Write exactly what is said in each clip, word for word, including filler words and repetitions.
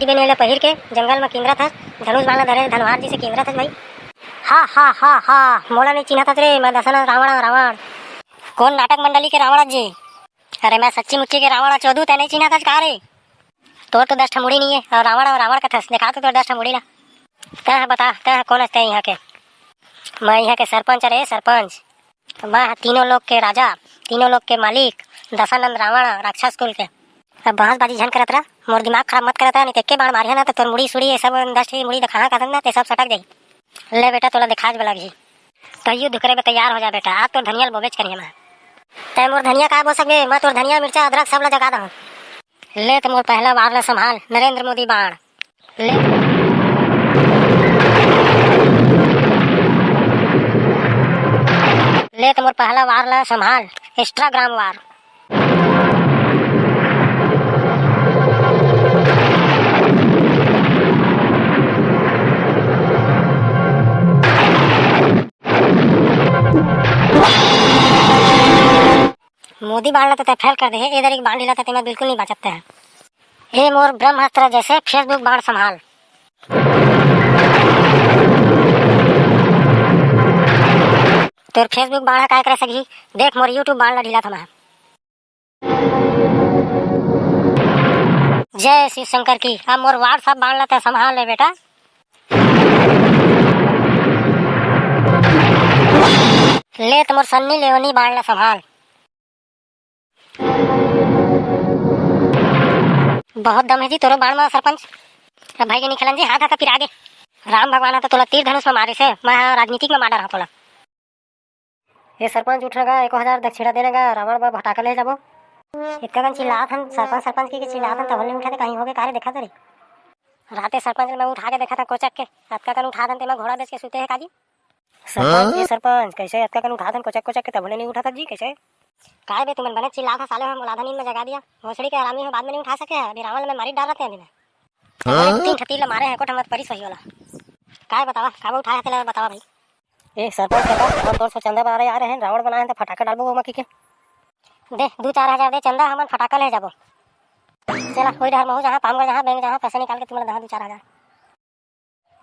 बेन, एला पहिर के जंगल म किंगरत हस, धनुष बाण ला धरे धनवार जइसे किंगरत हस भाई। हा, हा, हा, हा, मोला नइ चिन्हत हस रे, मैं दशरथ रावण, रावण। कोन नाटक मंडली के रावण जी? अरे, मैं सच्ची मुच्ची के रावण चोदू, तैं नइ चिन्हत हस का रे? तोर तो दस ठा मुड़ी नइ हे, अउ रावण, अउ रावण कथस, देखा तो तोर दस ठा मुड़ी ला। तैं ह बता, तैं ह कोन हस तैं इहाँ के? मैं इहाँ के सरपंच रे, सरपंच। मैं ह तीनों लोक के राजा, तीनों लोक के मालिक, दशानंद रावण, राक्षस कुल के। अब बहसबाजी झन करत रह, मोर दिमाग खराब मत करत रह, नहीं ते एके बाण मारिहा ना, त तोर मुड़ी सुड़ी, ये सब दस ठे मुड़ी दिखाहा का ना, ते सब सटक जाही। ले बेटा, तोला दिखाच बला लगही। त युद्ध करे बर तैयार हो जा बेटा, आज तोर धनिया ल बोबेच करिहा मैं। तैं मोर धनिया काय बोल सकबे, मैं तोर धनिया, मिर्चा, अदरक सब ला जगा दहूँ। ले त मोर पहला वार ला संभाल, नरेंद्र मोदी बाण। ले, ले त मोर पहला वार ला संभाल, Instagram वार। मोदी बाण ला तो तैं फेल कर दे हे, ए दरी के बाण ढीला तो तेमा बिल्कुल नहीं बाचत तैं। ए मोर ब्रह्मास्त्र जैसे Facebook बाण संभाल। तोर Facebook बाण ह काय करे सकही, देख मोर YouTube बाण ला ढीला थमा। जय शिव शंकर की। अब मोर WhatsApp बाण ला तैं संभाल ले बेटा। ले त मोर सन्नी लेवनी बाण ला संभाल। बहुत दम हे जी तोरो बाण म सरपंच। अब भाई के निकलन जी, हाथ हाथ पिरा गे। राम भगवान ह तो तोला तीर धनुष म मारे से, मैं ह राजनीतिक म मार डरहा तोला। ए सरपंच उठ ना गा, एको हजार दक्षिणा दे ना गा, रावण बर फटाका ले जाबो। इतका कन चिल्लात हन, सरपंच, सरपंच के, के चिल्लात हन, तब ले उठा दे, कहीं होगे का रे, देखा तो रे। राते सरपंच ल मैं उठा के देखा था कोचक के, अतका कन उठा दन तेमा घोड़ा बेच के सुते हे काजी। सरपंच, ए सरपंच, कैसे अतका कन उठा दन कोचक कोचक के, तब ले नहीं उठा था जी, कैसे? काय बे तुमन बने चिल्लात हा साले हो, मोला आधा नींद में जगा दिया। भोसड़ी के हरामी हो, बाद में नहीं उठा सके है, अभी रावण में मारी डाल रहे हैं अभी ना। अरे दू तीन ठतीर ला मारे हैं, कोठा मत परिस वही वाला। काय बतावा, काबर उठाए हते ला बतावा भाई। ए सरपंच कका, हम तोर से चंदा बनाए आ रहे हैं, रावण बनाए हैं तो फटाका डालबो ओमा की के। दे, दू चार हजार दे चंदा, हमन फटाका ले जाबो। चला, कोई डहर महू जहाँ, पामगढ़ जहाँ, बैंक जहाँ, पैसा निकाल के तुमला दहा दू चार हजार।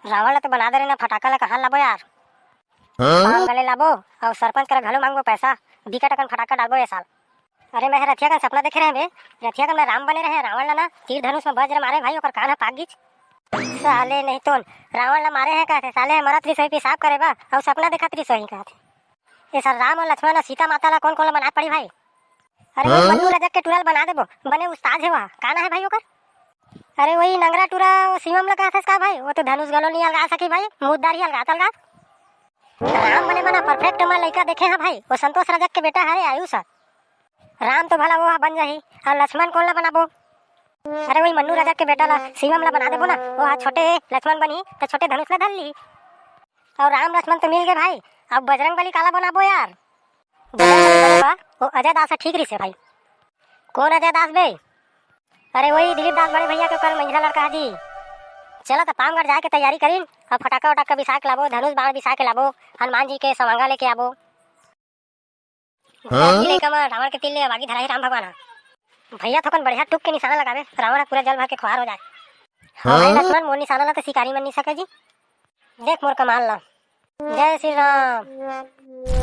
रावण ला तो बना दे रहे ना, फटाका ला कहाँ लाबो यार? हाँ? पामगढ़ ले लाबो, अउ सरपंच करा घलो मांगबो पैसा, बिकट अकन फटाका डालबो ये साल। अरे मैं ह रथिया कन सपना देखे रहे बे, रथिया कन मैं राम बने रहे, रावण ला ना तीर धनुष में वज्र मारे भाई, ओकर कान ह पाक गिच। साले नहीं तोन, रावण ला मारे है कहते, साले ह मरत रिस होही पेशाब करे बा, अउ सपना देखत रिस होही कहते। ये सर राम अउ लक्ष्मण अउ सीता माता ला कोन कोन ला बनाए पड़ी भाई? अरे वो हाँ? मन्नू रजक के टूरा ल बना देबो, बने उस्ताद हे वह, का ना है भाई ओकर? अरे वही नंगरा टूरा शिवम ला कहत हस का भाई? वो तो धनुष गलो नहीं अलगा सकी भाई, मुद्दार ही अलगात अलगात। राम बने मना परफेक्ट मैं लइका देखे हाँ भाई, वो संतोष रजक के बेटा हरे आयुष ह। राम तो भला वो ह बन जाही, अउ लक्ष्मण कोन ला बनाबो? अरे वही मन्नू रजक के बेटा ला शिवम ला बना देबो ना, वो ह छोटे लक्ष्मण बनही त छोटे धनुष ला धर ली। अउ राम लक्ष्मण तो मिल गए भाई, अब बजरंग बली काला बनाबो यार? बजरंग बली बने बा, वो अजय दास ह ठीक रहिसे भाई। कोन अजय दास बे? अरे वही दिलीप दास बड़े भैया के ओकर मंझला लड़का ह जी। चला त पामगढ़ जाए के तैयारी करिन, अब फटाका उटाका बिसा के लाबो, धनुष बाण बिसा के लाबो, हनुमान जी के सवांगा लेके आबो। हाँ? लइका मन रावण के तीर ले बागी धराही राम भगवान ह। भैया थोकन बढ़िया टुक के निशाना लगाबे, रावण ह पूरा जल भर के खुआर हो जाए। हाँ? भाई लक्ष्मण, मोर निशाना ला तो शिकारी मन नहीं सके जी। देख मोर कमाल ला। जय श्री राम।